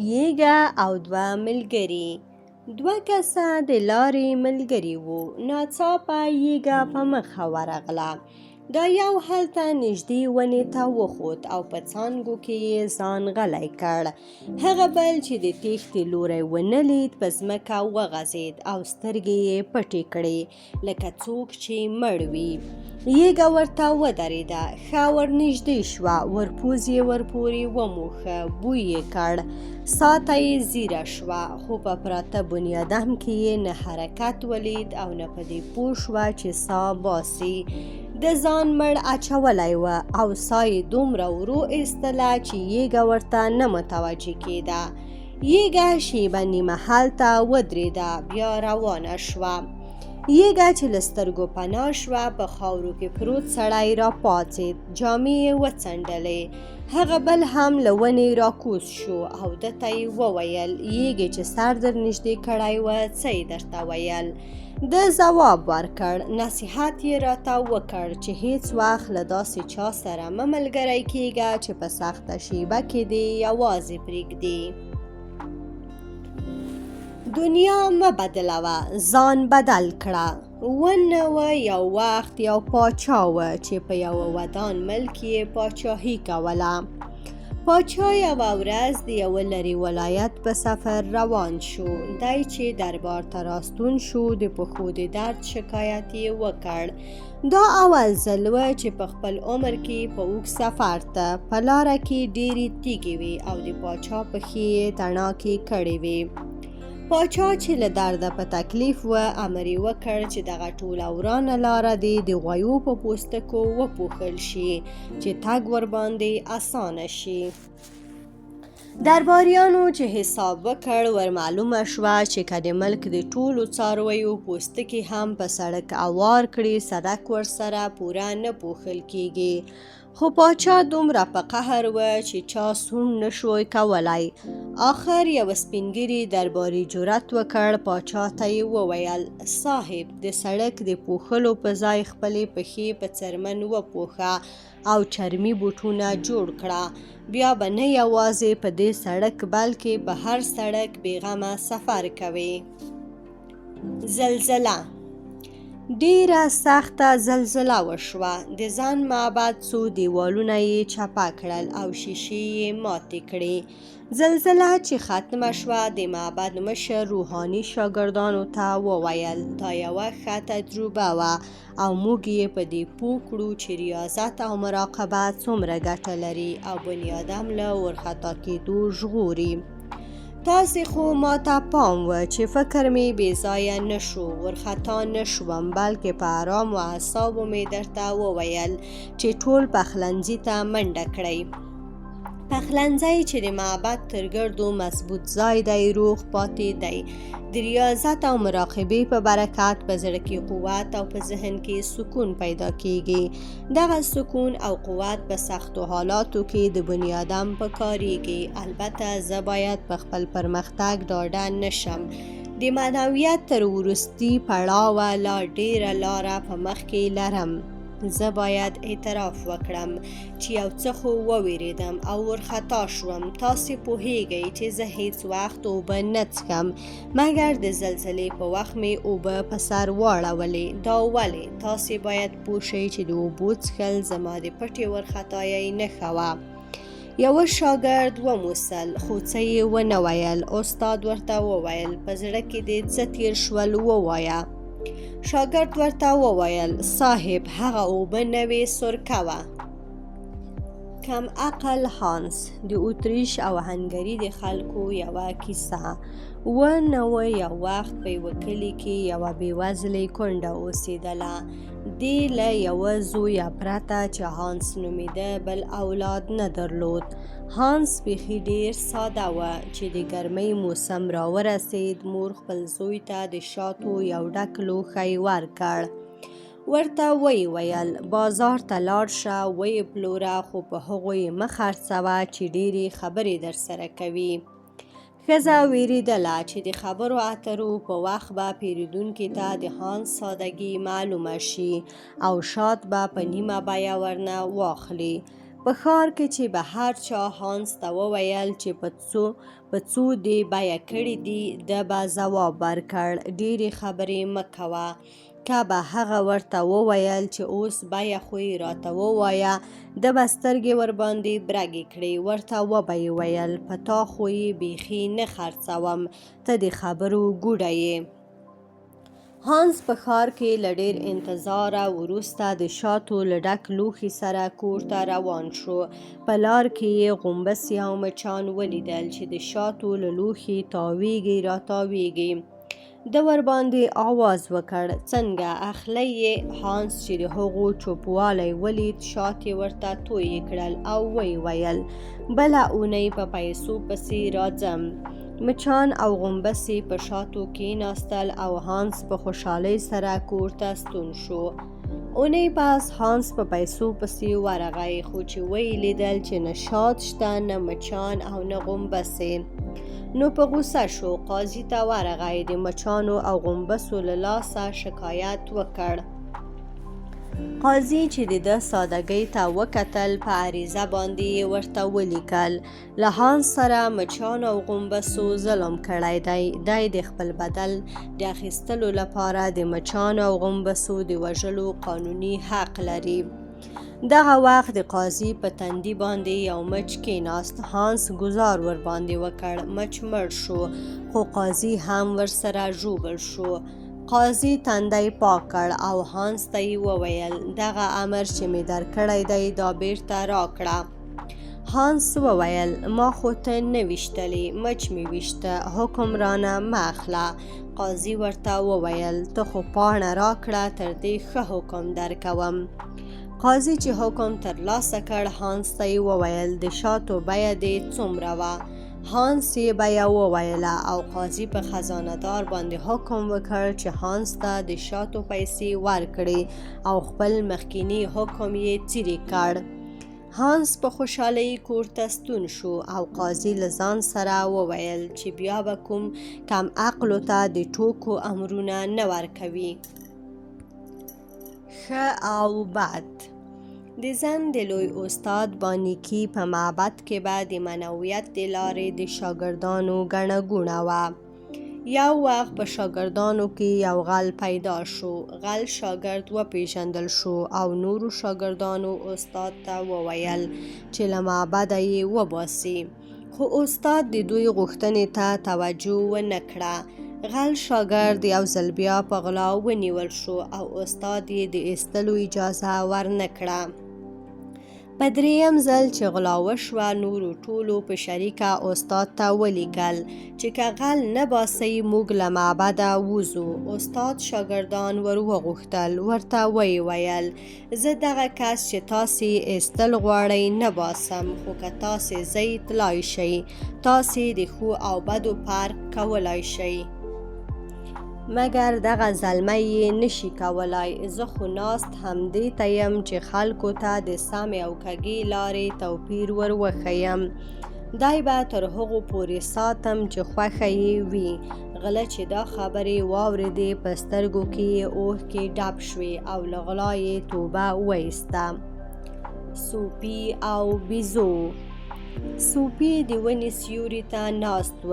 ییږه او دوه ملګري. دوه کسه د لارې ملګري وو. ناڅاپه ییږه په مخه ورغله. دا یو هلته نږدې ونې ته وخوت او په څانګو کې یې ځان غلی کړ. هغه بل چې د تېښتې لوری ونه لید، په ځمکه وغځېد او سترګې یې پټې کړې، لکه څوک چې مړ وي. ییږه ورته ودرېده، ښه ورنږدې شوه، ورپوز یې ورپورې وموښه، بوی یې کړ، ساه ته یې ځیره شوه، خو په پراته بنیادم کې یې نه حرکت ولید او نه په دې پوه شوه چې ساه باسي. ده ځان مړ اچولی و او ساه یې دومره ورو ایستله چې ییږه ورته نه متوجه کېده. ییږه شېبه نیمه هلته ودرېده، بیا روانه شوه. ییږه چې له سترګو پناه شوه، په خاورو کې پروت سړی راپاڅېد، جامې یې وڅنډلې. هغه بل هم له ونې راکوز شو او ده ته یې وویل، ییږې چې سر در نږدې کړی و، څه یې درته ویل؟ ده ځواب ورکړ، نصیحت یې راته وکړ چې هیڅ وخت له داسې چا سره مه ملګری کېږه چې په سخته شېبه کې دې یوازې پرېږدي. دنیا مه بدلوه، ځان بدل کړه. ونه و یو وخت یو پاچا و چې په یوه ودان ملک یې پاچاهي کوله. پاچا یوه ورځ د یوه لرې ولایت په سفر روان شو. دی چې دربار ته راستون شو، د پښو د درد شکایت یې وکړ. دا اول ځل و چې په خپل عمر کې په اوږد سفر ته. په لاره کې ډېرې تیږې وې او د پاچا پښې یې تڼاکې کړې وې. پاچا چې له درده په تکلیف و، امر یې وکړ چې دغه ټوله ورانه لاره دې د غویو په پوستکو وپوښل شي چې تګ ورباندې اسانه شي. درباریانو چې حساب وکړ، ورمعلومه شوه چې که د ملک د ټولو څارویو پوستکي هم په سړک اوار کړي، سړک ورسره پوره نه پوښل کیږي. خو پاچا دومره په قهر و چې چا سوڼ نه شوی کولای. آخر یوه سپینږیري درباري جرأت وکړ، پاچا ته یې وویل، صاحب، د سړک د پوښلو په ځای خپلې پښې په څرمن وپوښه او چرمي بوټونه جوړ کړه، بیا به نه یوازې په دې سړک بلکې په هر سړک بې غمه سفر کوې. زلزله. ډېره سخته زلزله وشوه. د ځان معبد څو دیوالونه یې چپه کړل او شیشې یې ماتې کړې. زلزله چې ختمه شوه، د معبد مشر روحاني شاګردانو ته وویل، دا یوه ښه تجربه وه او موږ یې په دې پوه کړو چې ریاضت او مراقبه څومره ګټه لري او بنیادم له ورخطا کېدو ژغوري. تاسې خو ماته پام و چې فکر مې بې ځایه نه شو، ورخطا نه شوم، بلکې په ارامو اعصابو مې درته وویل چې ټول پخلنځي ته منډه کړئ. پخلنځی چې د معبد تر ګردو مضبوط ځای دی، روغ پاتې دی. د ریاضت او مراقبې په برکت په زړه کې قوت او په ذهن کې سکون پیدا کیږي. دغه سکون او قوت په سختو حالاتو کې د بنیادم په کاریږي. البته زه باید په خپل پرمختګ ډاډه نشم. د معنویت تر وروستي پړاوه لا ډیره لاره په مخ کې لرم. زه باید اعتراف وکړم چې یو څه خو وویریدم او ورخطا شوم. تاسې پوهیږئ چې زه هیڅ وخت اوبه نه څښم، مګر د زلزلې په وخت مې اوبه په سر واړولې. دا ولې؟ تاسې باید پوه شئ چې د اوبو څښل زما د پټې ورخطایۍ نښه وه. یوه شاګرد وموسل، خو څه یې ونه ویل. استاد ورته وویل، په زړه کې دې څه تیر شول ووایه. شاګرد ورته وویل، صاحب، هغه اوبه نه وې، سرکه وه. کم عقل هانس، د اتریش او هنګري د خلکو یوه کیسه. و نه و یو وخت په یوه کلي کې یوه بېوزلې کونډه اوسېدله. دې له یوه زویه پرته چې هانس نومېده بل اولاد نه درلود. هانس بیخي ډېر ساده و. چې د ګرمۍ موسم راورسېد، مور خپل زوی ته د شاتو یو ډک لوښی ورکړ. ورته ویې ویل، بازار ته لاړ شه، ویې پلوره، خو په هغو یې مه خرڅوه چې ډېرې خبرې درسره کوي. ښځه وېرېدله چې د خبرو اترو په وخت به پېرېدونکي ته د هانس سادګي معلومه شي او شات به په نیمه بیه ورنه واخلي. په ښار کې چې به هر چا هانس ته وویل چې په څو دې بیه کړي دي، ده به ځواب ورکړ: ډېرې خبرې مه کوه. که به هغه ورته وویل چې اوس بیه خو یې راته ووایه، ده به سترګې ورباندې برګې کړې، ورته وبه یې ویل: په تا خو یې بیخي نه خرڅوم، ته د خبرو ګوډه یې. هانس په ښار کې له ډېر انتظاره وروسته د شاتو له ډک لوښي سره کور ته روان شو. په لار کې یې غومبسې او مچان ولیدل چې د شاتو له لوښي تاویږي راتاویږي. ده ورباندې آواز وکړ: څنګه اخلئ یې؟ هانس چې د هغو چوپوالی ولید، شات یې ورته تویې کړل او ویې ویل: بله اونۍ په پیسو پسې راځم. مچان او غومبسې په شاتو کېناستل او هانس په خوشحالۍ سره کور ته ستون شو. اونۍ پس هانس په پیسو پسې ورغی، خو چې ویې لیدل چې نه شات شته، نه مچان او نه غومبسې، نو په غوسه شو. قاضي ته ورغی، د مچانو او غومبسو له لاسه شکایت وکړ. قاضي چې د ده سادګۍ ته وکتل، په عریضه باندې یې ورته ولیکل: له هانس سره مچانو او غومبسو ظلم کړی دی، دی د خپل بدل د اخیستلو لپاره د مچانو او غومبسو د وژلو قانوني حق لري. دغه وخت د قاضي په تندي باندې یو مچ کېناست. هانس ګوزار ورباندې وکړ، مچ مړ شو، خو قاضي هم ورسره ژوبل شو. قاضي تندی پاک کړ او هانس ته یې وویل: دغه امر چې مې درکړی دی، دا بیرته راکړه. هانس وویل: ما خو ته نه ویشتلې، مچ مې ویشته، حکم رانه مه اخله. قاضي ورته وویل: ته خو پاڼه راکړه، تر دې ښه حکم درکوم. قاضي چې حکم ترلاسه کړ، هانس ته یې وویل: د شاتو بیه دې څومره وه؟ هانس یې بیه وویله او قاضي په خزانه دار باندې حکم وکړ چې هانس ته د شاتو پیسې ورکړي او خپل مخکینی حکم یې څیرې کړ. هانس په خوشحالۍ کور ته ستون شو او قاضي له ځان سره وویل چې بیا به کوم کم عقلو ته د ټوکو امرونه نه ورکوي. ښه او بد. د زن د لوی استاد بانیکي په معبد کې به د معنویت د لارې د شاګردانو ګڼه ګوڼه وه. یو وخت په شاګردانو کې یو غل پیدا شو. غل شاګرد وپېژندل شو او نورو شاګردانو استاد ته وویل چې له معبده یې وباسي، خو استاد د دوی غوښتنې ته توجه ونه کړه. غل شاګرد یو ځل بیا په غلا ونیول شو او استاد یې د ایستلو اجازه ورنه کړه. په دریم ځل چې غلا وشوه، نورو ټولو په شریکه استاد ته ولیکل چې که غل نه باسئ، موږ له معبده وځو. استاد شاګردان ور وغوښتل، ورته ویې ویل: زه دغه کس چې تاسې یې ایستل غواړئ نه باسم، خو که تاسې ځئ تلای شئ، تاسې د ښو او بدو فرق کولای شئ، مګر دغه زلمی یې نشي کولای. زه خو ناست همدې ته یم چې خلکو ته د سمې او کږې لارې توپیر ور وښیم. دی به تر هغو پورې ساتم چې خوښه یې وي. غله چې دا خبرې واورېدې، په سترګو کې یې اوښکې ډب شوې او له غلا یې توبه وایسته. سوپي او بیزو. سوپي د ونې سیوري ته ناست و.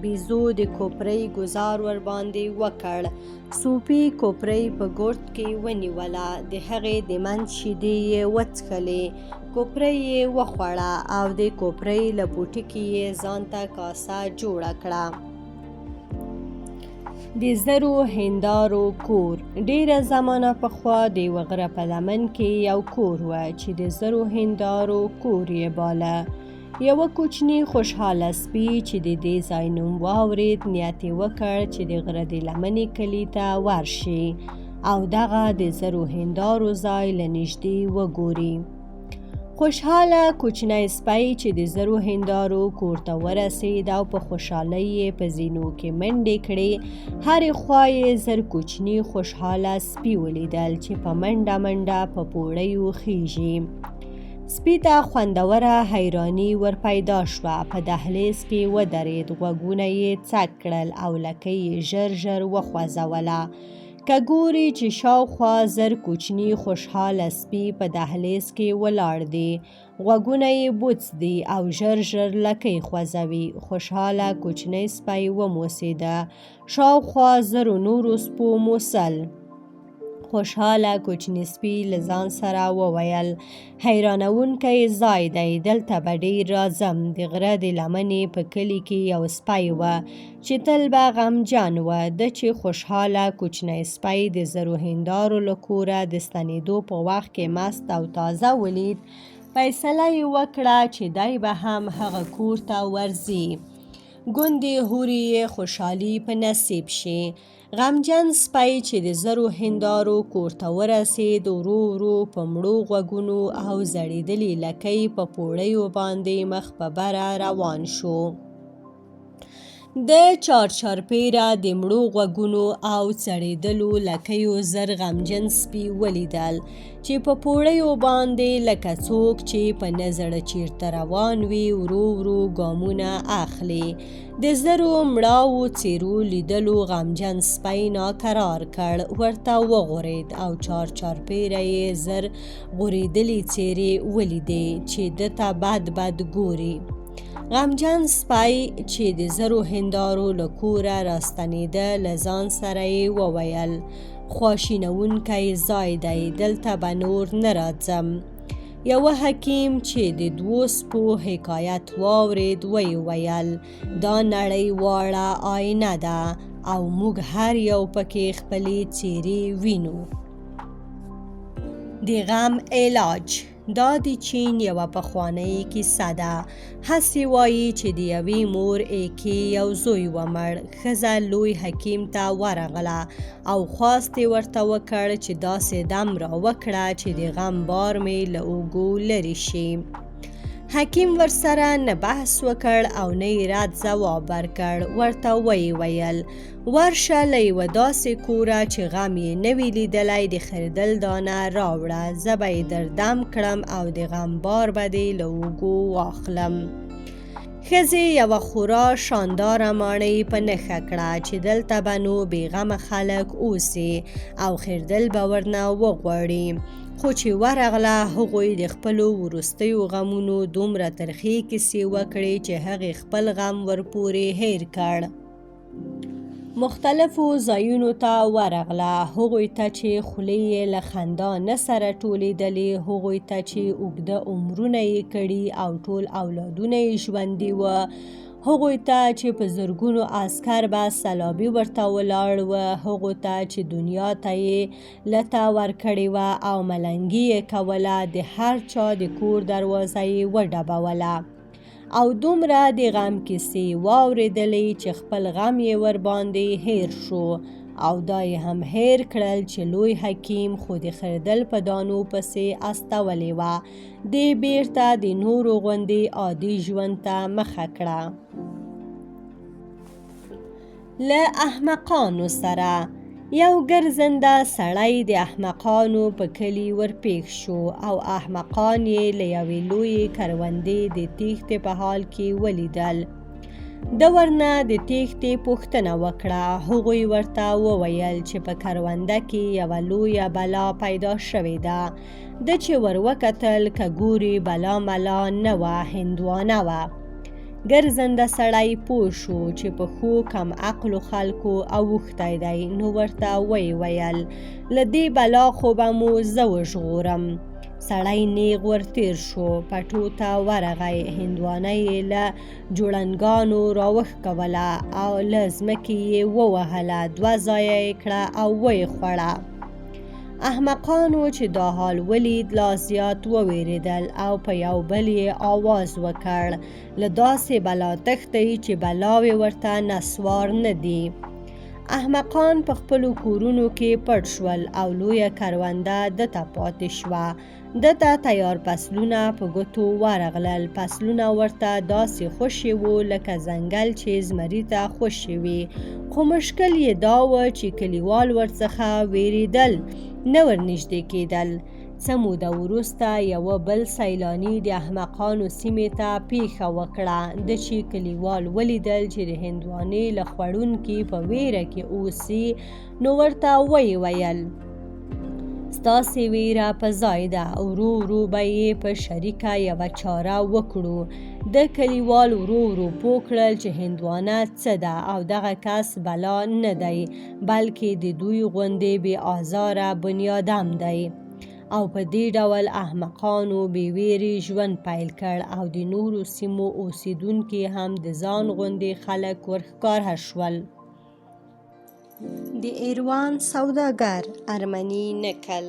بیزو د کوپرۍ ګوزار ورباندې وکړ. سوپي کوپرۍ په ګورت کې ونیوله، د هغې د منځ شیدې یې وڅښلې، کوپرۍ یې وخوړه او د کوپرۍ له پوټکي یې ځان ته کاسه جوړه کړه. د زرو هندارو کور. ډېره زمانه پخوا د یوه غره په لمن کې یو کور و چې د زرو هندارو کور یې باله. یوه کوچني خوشحاله سپي چې د دې ځای نوم واورېد، نیت یې وکړ چې د غره د لمنې کلي ته ورشي او دغه د زرو هندارو ځای له نږدې وګوري. خوشحاله کوچنی سپی چې د زرو هندارو کور ته ورسېد او په خوشحالۍ یې په زینو کې منډې کړې، هرې خوا یې زر کوچني خوشحاله سپي ولیدل چې په منډه منډه په پوړیو خیژي. سپي ته خوندوره حیراني ور پیدا شوه. په دهلیز کې ودرېد، غوږونه یې څک کړل او لکۍ یې ژر ژر وخوځوله. که ګوري چې شاوخوا زر کوچني خوشحاله سپي په دهلیز کې ولاړ دي. غوږونه یې بوڅ دي او ژر ژر لکۍ خوځوي. خوشحاله کوچنی سپی وموسېده. شاوخوا زرو نورو سپو موسل. خوشحاله کوچني سپي له ځان سره وویل: حیرانوونکی ځای دی، دلته به ډېر راځم. د غره د لمنې په کلي کې یو سپی و چې تل به غمجن و. ده چې خوشحاله کوچنی سپی د زرو هندارو له کوره د ستنېدو په وخت کې مست او تازه ولید، فیصله یې وکړه چې دی به هم هغه کور ته ورځي، ګوندې هورې یې خوشحالي په نصیب شي. غمجن سپی چې د زرو هندارو کور ته ورسېد، ورو ورو په مړو غوږونو او ځړېدلې لکۍ په پوړیو باندې مخ په بره روان شو. د چارچارپېره د مړو غوږونو او څړېدلو لکیو زر غمجن سپي ولیدل چې په پوړیو باندې لکه څوک چې په نه زړه چیرته روان وي ورو ورو ګامونه اخلي. د زرو مړاوو څېرو لیدلو غمجن سپی ناکرار کړ، ورته وغورېد او چارچارپېره یې زر غورېدلې څېرې ولیدې چې ده ته بد بد ګوري. غمجن سپی چې د زرو هندارو له کوره راستنېده له ځان سره یې وویل: خواشینونکی ځای دی، دلته به نور نه راځم. یوه حکیم چې د دوو سپو حکایت واورېد ویې ویل: دا نړۍ واړه آینه ده او موږ هر یو پکې خپلې څېرې وینو. د غم علاج. دا د چین یوه پخوانۍ کیسه ده. هسې وایي چې د یوې مور ایکې یو زوی ومړ. ښځه لوی حکیم ته ورغله او خواست یې ورته وکړ چې داسې دم را وکړه چې د غم بار مې له اوږو لرې شي. حکیم ورسره نه بحث وکړ او نه یې رد ځواب ورکړ. ورته ویې ویل: ورشه له یوه داسې کوره چې غم یې نه وي لیدلی د خردل دانه راوړه، زه به یې در دم کړم او د غم بار به دې له اوږو واخلم. ښځې یوه خورا شانداره ماڼۍ په نښه کړه چې دلته به نو بېغمه خلک اوسي او خردل به ورنه وغواړي. خو چې ورغله هغوی د خپلو وروستیو غمونو دومره ترخې کیسې وکړې چې هغې خپل غم ورپورې هېر کړ. مختلفو ځایونو ته ورغله، هغوی ته چې خولې یې له خندا نه سره ټولېدلې، هغوی ته چې اوږده عمرونه یې کړي او ټول اولادونه یې ژوندي وه، هغوی ته چې په زرګونو عسکر به سلابي ورته ولاړ وه، هغو ته چې دنیا ته یې لته ورکړې وه او ملنګي یې کوله، د هر چا د کور دروازه یې وډبوله او دومره د غم کیسې یې واورېدلې چې خپل غم یې ورباندې هېر شو او دا یې هم هېر کړل چې لوی حکیم خو د خردل په دانو پسې استولې وه. دې بېرته د نورو غوندې عادي ژوند ته مخه کړه. له احمقانو سره. یو ګرځنده سړی د احمقانو په کلي ورپېښ شو او احمقان یې له یوې لویې کروندې د تېښتې په حال کې ولیدل. ده ورنه د تېښتې پوښتنه وکړه. هغوی ورته وویل چې په کرونده کې یوه لویه بلا پیدا شوې ده. ده چې ور وکتل که ګوري بلا ملا نه وه، هندوانه وه. ګرځنده سړی پوه شو چې په ښو کم عقلو خلکو اوښتی دی، نو ورته ویې ویل: له دې بلا خو به مو زه وژغورم. سړی نیغ ور تېر شو، پټو ته ورغی، هندوانه یې له جوړنګانو راوښکوله او له ځمکې یې ووهله، دوه ځایه یې کړه او ویې خوړه. احمقانو چې دا حال ولید لا زیات وویریدل او په یو بل یې آواز وکړ: له داسې بلا تښتئ چې بلاوې ورته نسوار نه دي. احمقان په خپلو کورونو کې پټ شول او لویه کرونده ده ته پاتې شوه. ده ته تیار فصلونه په ګوتو ورغلل. فصلونه ورته داسې خوشې وو لکه ځنګل چې زمري ته خوشې وي. خو مشکل یې دا و چې کلیوال ورڅخه وېرېدل، نه ورنږدې کېدل. څه موده وروسته یوه بل سیلاني د احمقانو سیمې ته پیښه وکړه. ده چې کلیوال ولیدل چې د هندوانې له خوړونکي په ویره کې اوسي، نو ورته ویې ویل: ستاسې ویره په ځای ده، ورو ورو به یې په شریکه یوه چاره وکړو. ده کلیوال ورو ورو پوه کړل چې هندوانه څه ده او دغه کس بلا نه دی، بلکې د دوی غوندې بې آزاره بنیادم دی. او په دې ډول احمقانو بې ویرې ژوند پیل کړ او د نورو سیمو اوسېدونکي هم د ځان غوندې خلک ورښکاره شول. د ایروان سوداګر ارمني نکل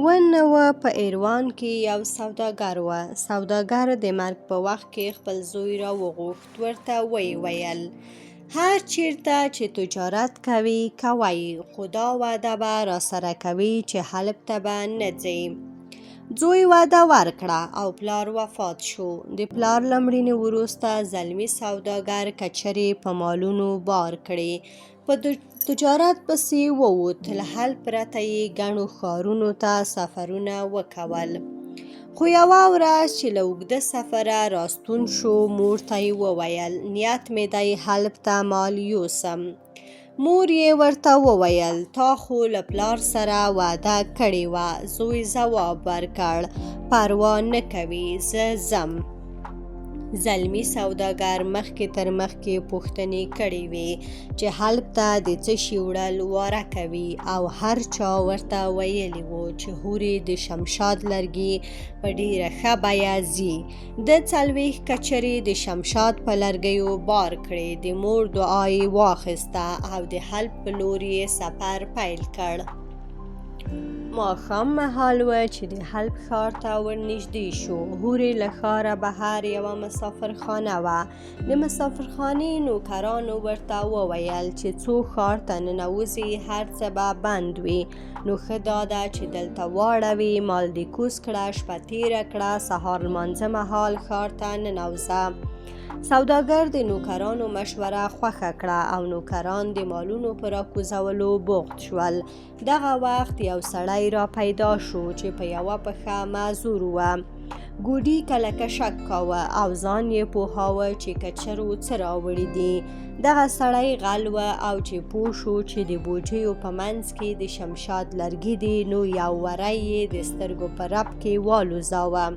و نه و. په ایروان کې یو سوداګر و. سوداګر د مرګ په وخت کې خپل زوی را وغوښت، ورته ویې ویل: هر چیرته چې تجارت کوي کوه یې، خو دا وعده به راسره کوي چې حلب ته به نه ځې. زوی وعده ورکړه او پلار وفات شو. د پلار له مړینې وروسته زلمي سوداګر کچرې په مالونو بار کړې، په تجارت پسې ووت. له حلب پرته یې ګڼو ښارونو ته سفرونه وکول. خو یوه ورځ چې له اوږده سفره راستون شو، مور ته یې وویل: نیت مې دی حلب ته مال یوسم. مور یې ورته وویل: تا خو له پلار سره وعده کړې وه. زوی ځواب ورکړ: پروا نه کوي، زه ځم. زلمي سوداګر مخکې تر مخکې پوښتنې کړې وې چې حلب ته د څه شي وړل واره کوي، او هر چا ورته ویلي وو چې هورې د شمشاد لرګي په ډېره ښه بیه ځي. ده 40 کچرې د شمشاد په لرګیو بار کړې، د مور دعا یې واخیسته او د حلب په لور یې سفر پیل کړ. ماښام مهال و چې د حلب ښار ته ورنږدې شو. هورې له ښاره بهر یوه مسافرخانه وه. د مسافرخانې نوکرانو ورته وویل چې څو ښار ته ننوځي هر څه به بند وي، نو ښه دا ده چې دلته واړوې، مال دې کوز کړه، شپه تېره کړه، سهار لمانځه مهال ښار ته ننوځه. سوداګر د نوکرانو مشوره خوښه کړه او نوکران د مالونو په راکوزولو بوخت شول. دغه وخت یو سړی را پیدا شو چې په یوه پښه معذور و. ګوډي کله کشک کاوه او ځان یې پوهاوه چې کچرو څه راوړي دي. دغه سړی غل و او چې پوه شو چې د بوجیو په منځ کې د شمشاد لرګي دي، نو یو وری یې د سترګو په رپ کې والوزاوه.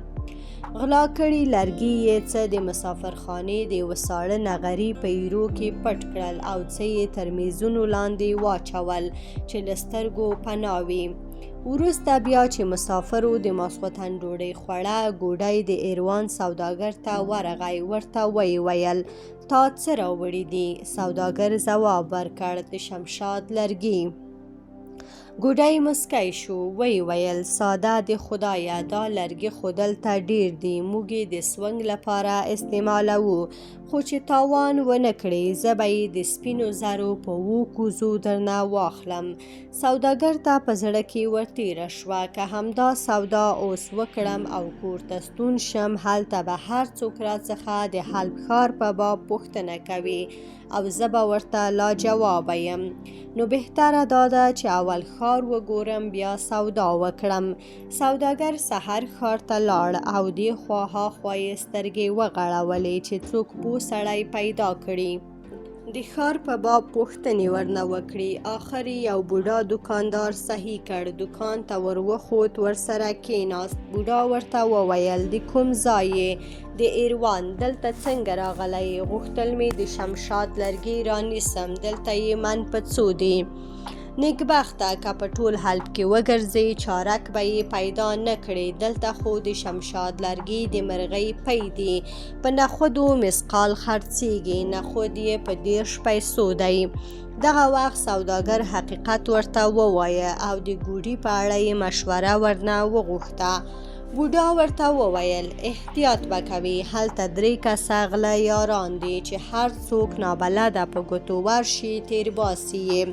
غلا کړي لرګي یې څه د مسافرخانې د یوه ساړه نغري په ایرو کې پټ کړل او څه یې تر میزونو لاندې واچول چې له سترګو پناه وي. وروسته بیا چې مسافرو د ماسخوتن ډوډۍ خوړه، ګوډی د ایروان سوداګر ته ورغی، ورته ویې ویل: تا څه راوړي دي؟ سوداګر ځواب ورکړ: د شمشاد لرګي. ګوډی مسکی شو، ویې ویل: ساده د خدایه، دا لرګي خو دلته ډېر دي، موږ یې د سونګ لپاره استعمالوو، خو چې تاوان ونه کړې زه به یې د سپینو زرو په 7 کوزو درنه واخلم. سوداګر ته په زړه کې ورتېره شوه، که همدا سودا اوس وکړم او کور ته ستون شم، هلته به هر څوک راڅخه د حلب ښار په باب پوښتنه کوي او زه به ورته لا جوابه یم، نو بهتره دا ده چې اول ښار وګورم بیا سودا وکړم. سوداګر سحر ښار ته لاړ او دې خوا ها خوا یې سترګې وغړولې چې څوک پوه سړی پیدا کړي، د ښار په باب پوښتنې ورنه وکړي. آخر یې یو بوډا دوکاندار صحیح کړ، دوکان ته ور وخوت، ورسره کېناست. بوډا ورته وویل: د کوم ځای یې؟ د ایروان. دلته څنګه راغلی یې؟ غوښتل مې د شمشاد لرګي رانیسم، دلته یې من په څو دي؟ نیکبخته، که په ټول حلب کې وګرځې چارک به یې پیدا نه کړې، دلته خو د شمشاد لرګي د مرغۍ پۍ دي، په نخودو مثقال خرڅېږي، نخود یې په 30 پیسو دی. دغه وخت سوداګر حقیقت ورته ووایه او د ګوډي په اړه یې مشوره ورنه وغوښته. بوډا ورته وویل: احتیاط به کوي، هلته 3 کسه غله یاران دي چې هر څوک نابلده په ګوتو ورشي تېر باسي یې.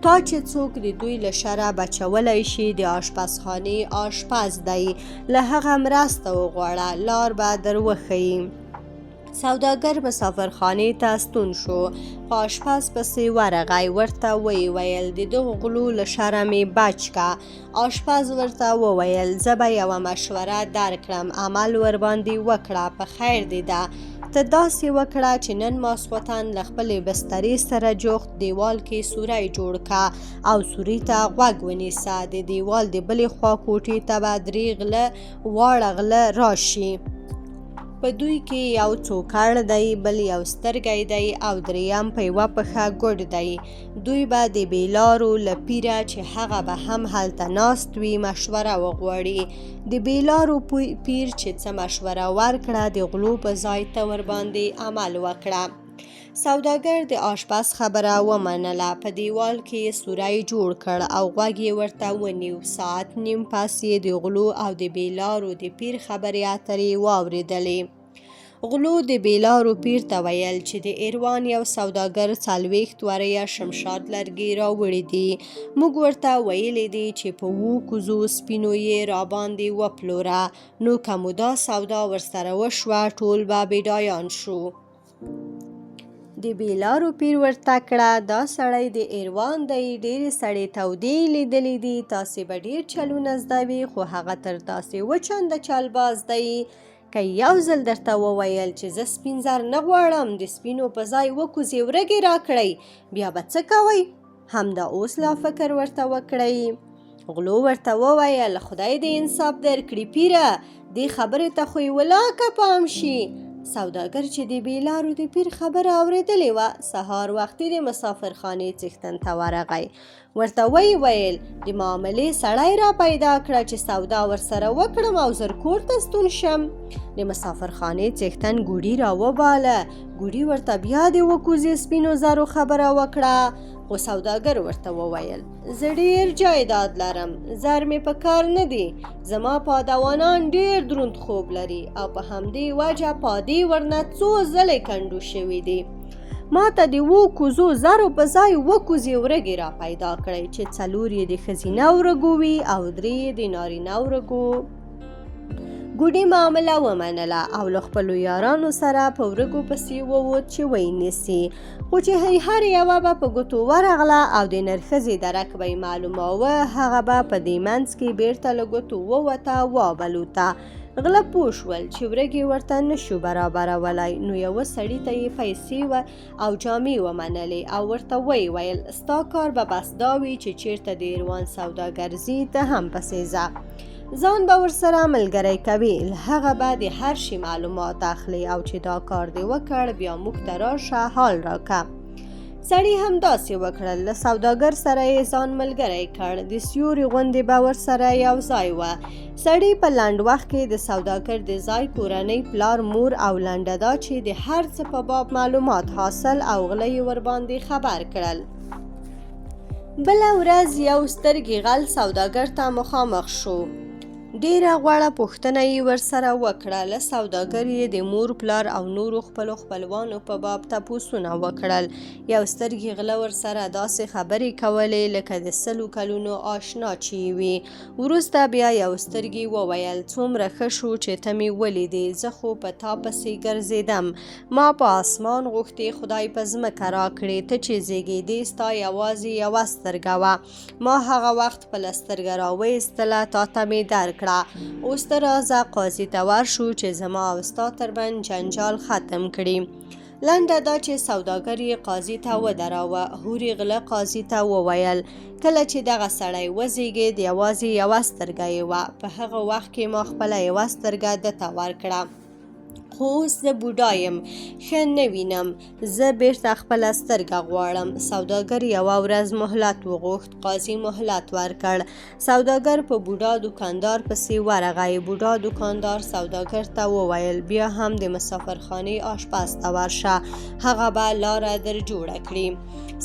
تا چې څوک د دوی له شره بچولی شي د آشپزخانې آشپز دی، له هغه مرسته وغواړه، لار به در وښیي. سوداګر مسافرخانې ته ستون شو، په آشپز پسې ورغی، ورته ویې ویل د دغو غلو له شره مې بچ که. آشپز ورته وویل زه به یوه مشوره درکړم، عمل ورباندې وکړه، په خیر دې ده. ته داسې وکړه چې نن ماسخوتن له خپلې بسترې سره جوخت دیوال کې سوری جوړ که او سوري ته غوږ ونیسه، د دیوال د بلې خوا کوټې ته به درې غله واړه غله راشي. په دوی کې یو څوکړ دی، بل یو سترګی دی او دریم په یوه پښه ګوډ دی. دوی به د بیلارو له پیره چې هغه به هم هلته ناست وي مشوره وغواړي. د بیلارو پیر چې څه مشوره ورکړه د غلو په ځای ته ورباندې عمل وکړه. سوداګر د آشپز خبره ومنله، په دیوال کې یې سوری جوړ کړ او غوږ یې ورته ونیو. ساعت نیم پس یې د غلو او د بیلارو د پیر خبرې اترې واورېدلې. غلو د بیلارو پیر ته ویل چې د ایروان یو سوداګر 40 وریه شمشاد لرګي راوړي دي، موږ ورته ویلي دي چې په 7 کوزو سپینو یې راباندې وپلوره، نو که مو دا سودا ورسره وشوه ټول به بډایان شو. د بیلارو پیر ورته کړه دا سړی د ایروان دی، ډېرې سړې تودې یې لیدلې دي، تاسې به ډېر چلونه زده وي، خو هغه تر تاسې 7 چنده چلباز دی. که یو ځل درته وویل چې زه سپین زر نه غواړم، د سپینو په ځای 7 کوزې ورګې راکړئ، بیا به څه کوئ؟ همدا اوس لا فکر ورته وکړئ. غلو ورته وویل خدای دې انصاف درکړي پیره، دې خبرې ته خو یې ولاکه پام شي. سوداګر چې د بیلارو د پیر خبره اورېدلې وه، سهار وختي د مسافرخانې څښتن ته ورغی، ورته ویې ویل د معاملې سړی را پیدا کړه چې سودا ورسره وکړم او زر کور ته ستون شم. د مسافرخانې څښتن ګوډي را وباله، ګوډي ورته بیا د 7 کوزې سپینو زرو خبره وکړه، خو سوداګر ورته وویل زه ډېر جایداد لرم، زر مې په کار نه دي، زما پادوانان ډېر دروند خوب لري او په همدې وجه پادې ورنه څو ځلې کنډو شوي دي. ما ته د 7 کوزو زرو په ځای 7 کوزې ورګې را پیدا کړئ چې 4 یې د ښځینه ورګو وي او 3 یې د نارینه ورګو. ګوډي معامله ومنله او له خپلو یارانو سره په ورګو پسې ووت چې ویې نیسي، خو چې هر یوه به په ګوتو ورغله او د نرښځې درک به یې معلوماوه، هغه به په دې منځ کې بیرته له ګوتو ووته وابلوته. غله پوه شول چې ورګې ورته نشو برابرولی، نو یوه سړي ته یې پیسې او جامې ومنلې او ورته ویې ویل ستا کار به بس دا وي چې چیرته د ایروان سوداګر ځي ته هم پسې ځه، ځان به ورسره ملګری کوي، له هغه به د هر شي معلومات اخلي او چې دا کار دې وکړ بیا موږ ته راشه حال راکه. سړي هم داسې وکړل، له سوداګر سره یې ځان ملګری کړ، د سیوري غوندې به ورسره یو ځای وه. سړي په لنډ وخت کې د سوداګر د ځای کورنۍ، پلار، مور او لنډه دا چې د هر څه په باب معلومات حاصل او غله یې ورباندې خبر کړل. بله ورځ یو سترګي غل سوداګر ته مخامخ شو، ډېره غوړه پوښتنه یې ورسره وکړه. له سوداګر یې د مور، پلار او نورو خپلو خپلوانو په باب تپوسونه وکړل. یو سترګي غله ورسره داسې خبرې کولې لکه د 100 کلونو آشنا چې وي. وروسته بیا یو سترګي وویل څومره ښه شو چې ته مې ولیدې، زه خو په تا پسې ګرځېدم، ما په اسمان غوښتې خدای په ځمکه راکړې، ته چې زیږېدې ستا یوازې یوه سترګه وه، ما هغه وخت خپله سترګه راوایستله تا ته مې درکړه، اوس ته راځه قاضي ته ورشو چې زما او ستا ترمنځ جنجال ختم کړي. لنډه دا چې سوداګر یې قاضي ته ودراوه. هورې غله قاضي ته وویل کله چې دغه سړی وزیږېد یوازې یوه سترګه یې وه، په هغه وخت کې ما خپله یوه سترګه ده ته ورکړه، خو اوس زه بوډا یم، ښه نه وینم، زه بیرته خپله سترګه غواړم. سوداګر یوه ورځ مهلت وغوښت، قاضي مهلت ورکړ. سوداګر په بوډا دوکاندار پسې ورغی. بوډا دوکاندار سوداګر ته وویل بیا هم د مسافرخانې آشپز ته ورشه، هغه به لاره در جوړه کړي.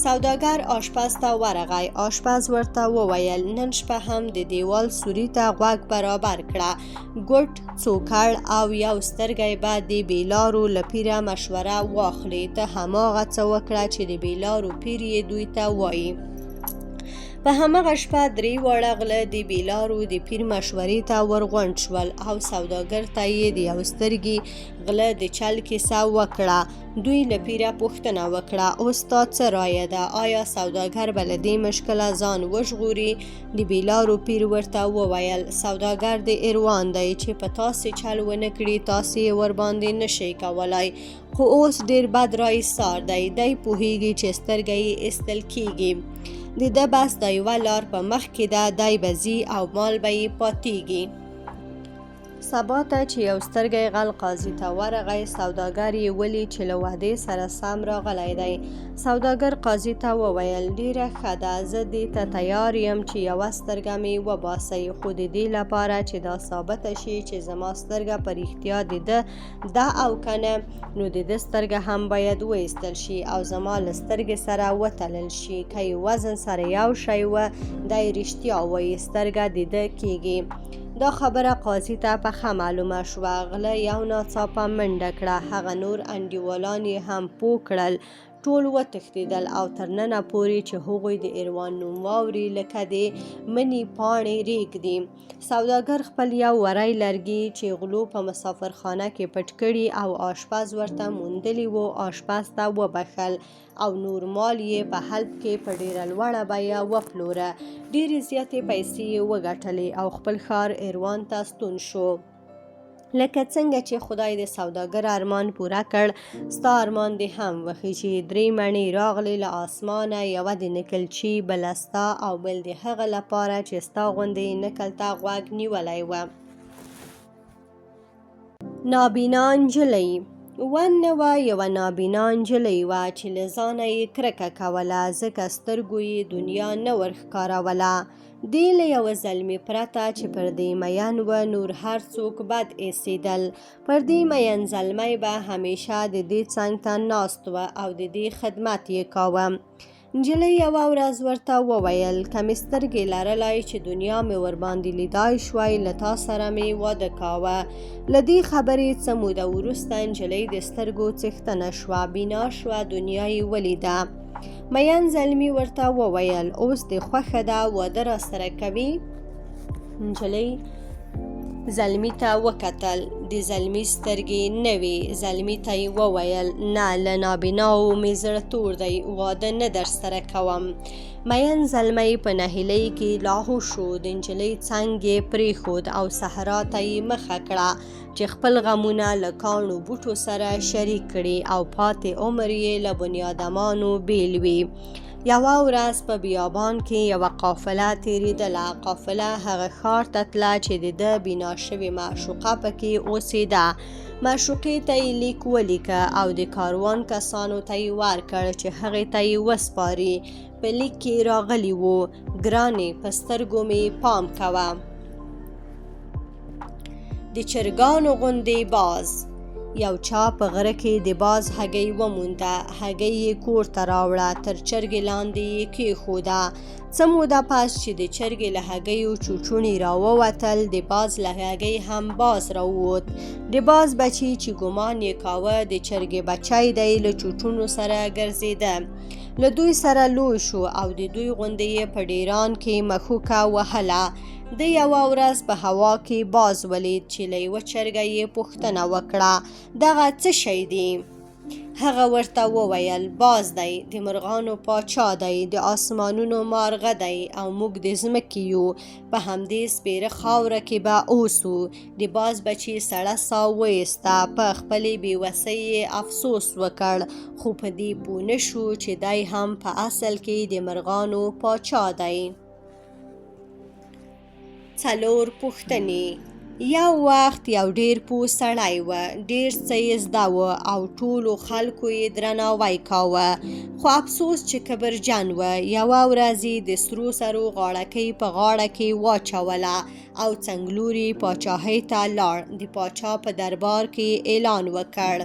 سوداګر آشپز ته ورغی. آشپز ورته وویل نن شپه هم د دیوال سوري ته غوږ برابر کړه، ګوټ، څوکړ او یو سترګی به د بیلارو له پیره مشوره واخلي، ته هماغه څه وکړه چې د بیلارو پیر یې دوی ته وایي. په همغه شپه درې واړه غله د بیلارو د پیر مشورې ته ورغونډ شول او سوداګر ته یې د یو سترګي غله د چل کیسه وکړه. دوی له پیره پوښتنه وکړه، اوس ستا څه رایه ده؟ آیا سوداګر به له دې مشکله ځان وژغوري؟ د بیلارو پیر ورته وویل، سوداګر د ایروان دی، چې په تاسې چل ونه کړي تاسې یې ورباندې نشئ کولای، خو اوس ډېر بد را ایسار دی، دی پوهېږي چې سترګه یې ایستل کېږي، د ده بس دا یوه لار په مخ کې ده، دی به ځي او مال به یې پاتېږي. سبا ته چې یو سترګی غل قاضي ته ورغی، سوداګر یې ولید چې له وعدې سره سم راغلی دی. سوداګر قاضي ته وویل، ډېره ښه ده، زه دې ته تیار یم چې یوه سترګه مې وباسئ، خو د دې لپاره چې دا ثابته شي چې زما سترګه په رښتیا د ده ده او که نه، نو د ده سترګه هم باید وایستل شي او زما له سترګې سره وتلل شي، که یې وزن سره یو شی و، دی رښتیا وایي، سترګه د ده کېږي. دا خبره قاضي ته پخه معلومه شوه، غله یو ناڅاپه منډه کړه، هغه نور انډیوالان یې هم پوه کړل، ټول وتښتېدل او تر ننه پورې چې هغوی د ایروان نوم واوري لکه د مني پاڼې رېږدي. سوداګر خپل یو وری لرګي چې غلو په مسافرخانه کې پټ کړي او آشپز ورته موندلي وو، آشپز ته وبښل او نور مال یې په حلب کې په ډېره لوړه بیه وپلوره، ډېرې زیاتې پیسې یې وګټلې او خپل ښار ایروان ته ستون شو. لکه څنګه چې خدای د سوداګر ارمان پوره کړ، ستا ارمان دې هم وخیژي. درې مڼې راغلې له آسمانه، یوه د نکلچي، بله ستا او بل د هغه لپاره چې ستا غوندې یې نکل ته غوږ نیولی و. نابینا نجلۍ ون نه وه، یوه نابینا نجلۍ وه چې له ځانه یې کرکه کوله، ځکه سترګو یې دنیا نه ورښکاروله. دې له یوه زلمي پرته چې پر دې مین و، نور هر څوک بد ایسېدل. پر دې مین زلمی به همیشه د دې څنګ ته ناست و او د دې خدمت یې کاوه. نجلۍ یوه ورځ ورته وویل، که مې سترګې لرلای چې دنیا مې ورباندې لیدای شوای، له تا سره مې واده کاوه. له دې خبرې څه موده وروسته نجلۍ د سترګو څښتنه شوه، بینا شوه، دنیا یې ولیده. مین زلمي ورته وویل، اوس دې خوښه ده واده راسره کوي؟ نجلۍ زلمي ته وکتل، د زلمي سترګې نه وې. زلمي ته یې وویل، نه، له نابیناو مې زړه تور دی، واده نه درسره کوم. مین زلمی په نهیلۍ کې لاهو شو، د نجلۍ څنګ یې پرېښود او صحرا ته یې مخه کړه چې خپل غمونه له کاڼو بوټو سره شریک کړي او پاتې عمر یې له بنیادمانو بېل وي. یوه ورځ په بیابان کې یوه قافله تېرېدله. قافله هغه ښار ته تله چې د ده بینا شوې معشوقه پکې اوسېده. معشوقې ته یې لیک ولیکه او د کاروان کسانو ته یې ورکړ چې هغې ته یې وسپاري. په لیک کې راغلي وو، ګرانې، په سترګو مې پام کوه. د چرګانو غوندې باز. یو چا په غره کې د باز هګۍ ومونده، هګۍ یې کور ته راوړه، تر چرګې لاندې یې کېښوده. څه موده پس چې د چرګې له هګیو چوچوڼي راووتل، د باز له هګۍ هم باز راووت. د باز بچی چې ګومان یې کاوه د چرګې بچی دی، له چوچوڼو سره ګرځېده. له دوی سره لوی شو او د دوی غوندې یې په ډېران کې مښوکه وهله. ده یوه ورځ په هوا کې باز ولید چې له یوه چرګه یې پوښتنه وکړه، دغه څه شی دي؟ هغه ورته وویل، باز دی، د مرغانو پاچا دی، د آسمانونو مارغه دی او موږ د ځمکې یو، په همدې سپېره خاوره کې به اوسو. د باز بچي سړه ساه وایسته، په خپلې بې وسۍ یې افسوس وکړ، خو په دې پوه نه شو چې دی هم په اصل کې د مرغانو پاچا دی. څلور پوښتنې. یو وخت یو ډیر پوه سړی و، ډیر څه یې زده و او ټولو خلکو یې درناوی کاوه، خو افسوس چې کبرجن و. یوه ورځ یې د سرو زرو غاړکۍ په غاړه کې واچوله او څنګلوري پاچاهۍ ته لاړ. د پاچا په دربار کې اعلان وکړ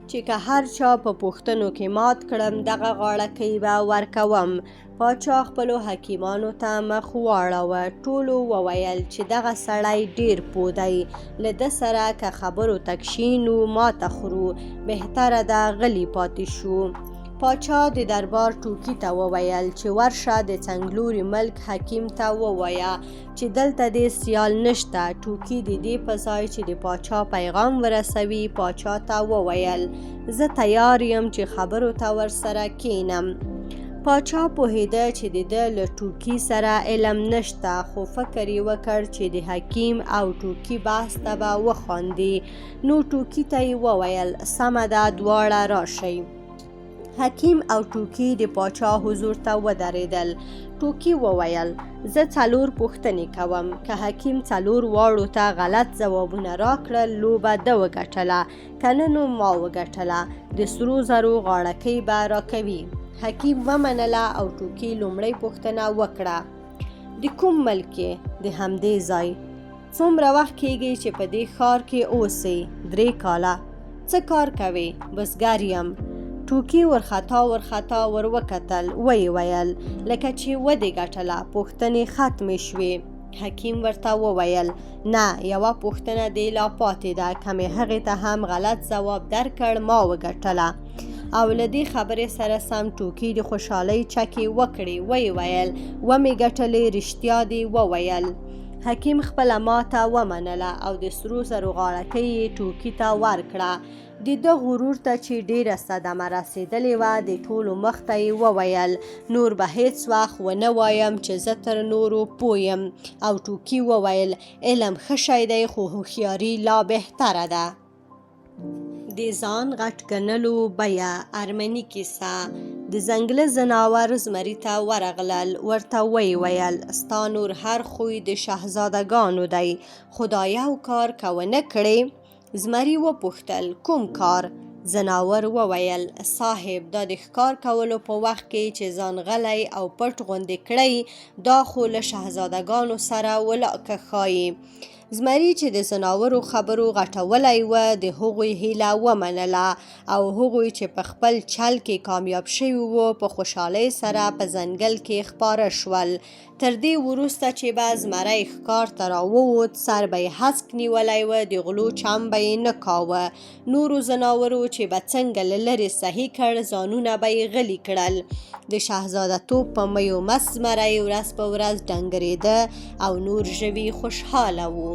چې که هر چا په پوښتنو کې مات کړم، دغه غاړکۍ به ورکوم. پاچا خپلو حکیمانو ته مخ واړاوه، ټولو وویل چې دغه سړی ډېر پوه دی، له ده سره که خبرو ته کښېنو ماته خورو، بهتره ده غلي پاتې شو. پاچا د دربار ټوکي ته وویل چې ورشه د څنګلوري ملک حکیم ته ووایه چې دلته دې سیال نشته. ټوکي د دې په ځای چې د پاچا پیغام ورسوي پاچا ته وویل زه تیار یم چې خبرو ته ورسره کینم. پاچا پوهېده چې د ده له ټوکي سره علم نشته، خو فکر یې وکړ چې د حکیم او ټوکي بحث ته به وخاندي، نو ټوکي ته یې وویل سمه ده دواړه راشئ. حکیم او ټوکي د پاچا حضور ته ودرېدل. ټوکي وویل زه څلور پوښتنې کوم، که حکیم څلور واړو ته غلط ځوابونه راکړل لوبه ده وګټله، که نه نو ما وګټله، د سرو زرو غاړکۍ به راکوي. حکیم ومنله او ټوکي لومړۍ پوښتنه وکړه د کوم ملک یې؟ د همدې ځای. څومره وخت کیږي چې په دې ښار کې اوسې؟ 3 کاله. څه کار کوې؟ بزګر یم. ټوکي ورخطا ورخطا ور وکتل، ویې ویل لکه چې ودې ګټله، پوښتنې ختمې شوې. حکیم ورته وویل نه، یوه پوښتنه دې لا پاتې ده، که مې هغې ته هم غلط ځواب درکړ ما وګټله. او له دې خبرې سره سم ټوکي د خوشحالۍ چکې وکړې، ویې ویل ومې ګټلې، رښتیا دې وویل. حکیم خپله ماته ومنله او د سرو زرو غاړکۍ یې ټوکي ته ورکړه. د ده غرور ته چې ډېره صدمه رسېدلې وه د ټولو مخ ته یې وویل نور به هېڅ وخت ونه وایم چې زه تر نورو پوه یم. او ټوکي وویل علم ښه شی دی خو هوښیاري لا بهتره ده. د ځان غټ ګڼلو بیه. ارمني کیسه. د ځنګله ځناور زمري ته ورغلل، ورته ویې ویل ستا نور هر خوی د شهزادګانو دی، خو دا یو کار که ونه کړې. زمري وپوښتل کوم کار؟ ځناور وویل صاحب دا د ښکار کولو په وخت کې چې ځان غلی او پټ غوندې کړئ دا خو له شهزادګانو سره ولاکه ښایي. زمري چې د ځناورو خبرو غټولی و د هغوی هیله ومنله او هغوی چې په خپل چل کې کامیاب شوي وو په خوشحالۍ سره په ځنګل کې خپاره شول. تر دې وروسته چې به زمری ښکار ته راووت سر به یې هسک نیولی و، د غلو چم به یې نه کاوه. نورو ځناورو چې به څنګه له لرې سهي کړ ځانونه به یې غلي کړل. د شهزاده توب په میو مست زمری ورځ په ورځ ډنګرېده او نور ژوي خوشحاله وو.